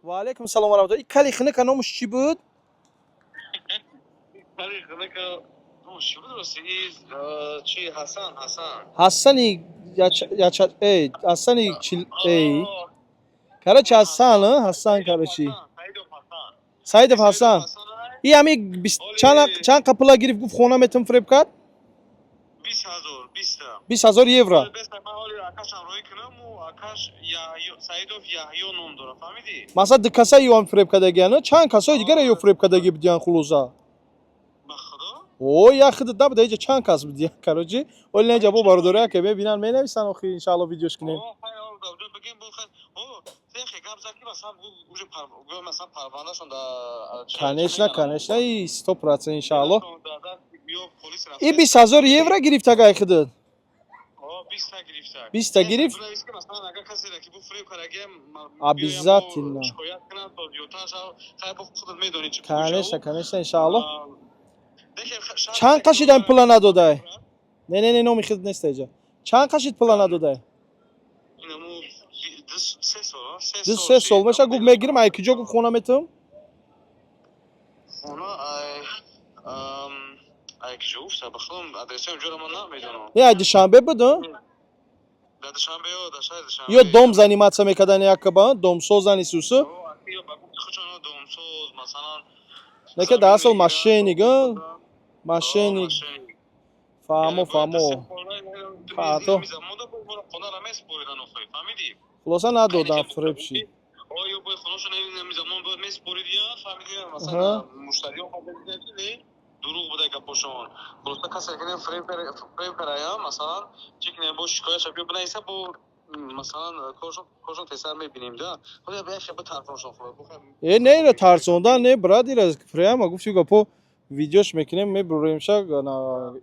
Ва алайкум салом ва раҳматуллоҳ. И кали хинака номаш чӣ буд? Кали хинака номаш чӣ буд рости? Чи, Ҳасан, Ҳасан. Ҳасани яча эй, Ҳасани чил эй. Короче, Ҳасан, Ҳасан, короче. Саидов Ҳасан. И ҳами чанд қа пула гирифт, гуфт хона метам, фиреб кард? 20 000, 20-та. 20 000 евро. Ман ҳоли акашам роҳӣ кунам, акаш Саидов Яҳё ном дорад, фаҳмидӣ? Масалан, ду каса ёам фиреб кардагиан, чанд касои дигара ё фиреб кардаги будиян, хулоса. Ба худо? О, як худат набуда, иҷа чанд кас будиян, короче. Оли неҷа бо бародароя ке мебинан, менависан, охи, иншаалло, видеош кунем. Бигем, гап зад ки масалан уже масалан парвандашон да. Конечно, конечно, и 100%, иншаалло. И 20 000 евро гирифт агай худат? 20-та гирифт? Обязательно. Конечно, конечно, иншаалло. Чанд қашидан пула надодай? Не, не, не, номи худат нест иҷа. Чанд қашид пула надодай? 2-3 сол меша, гуфт мегирим, ай куҷо гуфт хона метавам? Хона ай куҷо гуфта, ба худам адресаи онҷоро ман намедонам. Не, ай Душанбе буд? Дар Душанбе ё дар шаҳри Душанбе. Ё дом заниматься мекардани якаба, домсозани сусу? Ё ба гуфти худшон домсоз, масалан. Не, ки дар асл мошенник, мошенник. Фаҳмо, фаҳмо. Фаҳто. Хулоса, надодам, фиреб шид. Оё бой хонашон замон бояд месупоридиян, фаҳмидӣ, масалан, муштариён дурӯғ буда гапошон. Хулоса, касе ки фиреб карая, масалан, чӣ кинем, бо шикоятша биё бинависа, бо масалан коршон тезтар мебинем да. Худо ба як хел битарсоншон. Э, не, ира тарсондан не, брат, ира прямо гуфти гапо, видеош мекунем, мебуремша,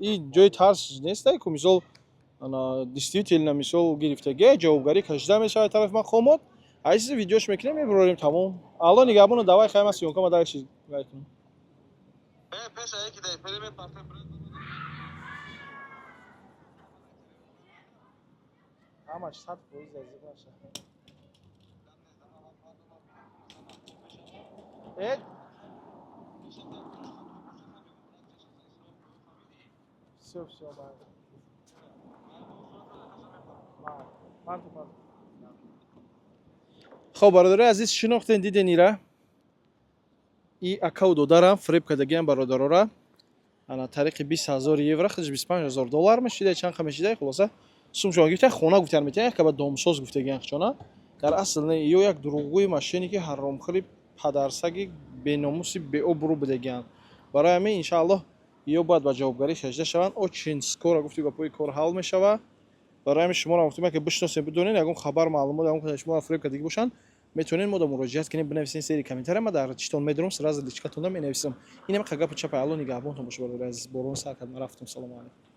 и ҷои тарс нестай ку, мисол, ана, действительно, мисол, гирифтагӣ, ҷавобгарӣ кашида мешавад тарафи мақомот. Айси видеош мекунем, мебурорем, тамом. Алло нигаҳбону, давай, хай, ман съёмкама дальше гай кунам. Пеша яки дай феле мепарте. Ҳамаш 100% азиқ наша. Э? Всё, всё, бай. Парту, парту. Хоб, бародарои азиз, шинохтен, диден ира? И акаву додарам фиреб кардагиам бародарора. Ана, тариқи 20 000 евро, худаш 25 000 доллар мешида, чанд қа мешида, хулоса, сумшон гирифта, хона гуфтан метиҳан, як каба домсоз гуфтагиан хчона. Дар асл не, ё як дурӯғгӯи мошенники ҳаромхӯри падарсаги беномуси беобрӯ будагиан. Барои ҳамин, иншааллоҳ, ё бояд ба ҷавобгарӣ кашида шаванд. Очень скоро, гуфти гапҳои, кор ҳал мешавад. Барои ҳамин шуморо гуфтем, ки бишносем, бидонед, ягон хабар, маълумот, ягон шуморо фиреб кардагӣ бошанд, метавонед мода муроҷиат кунед, бинависед зери комментария, ма дар читон медурам, сразу личкатонда менависам. Инам гапу чапа. Алло нигаҳбонтон боша, бародари азиз. Борон сар кард, ман рафтам. Салому алайкум.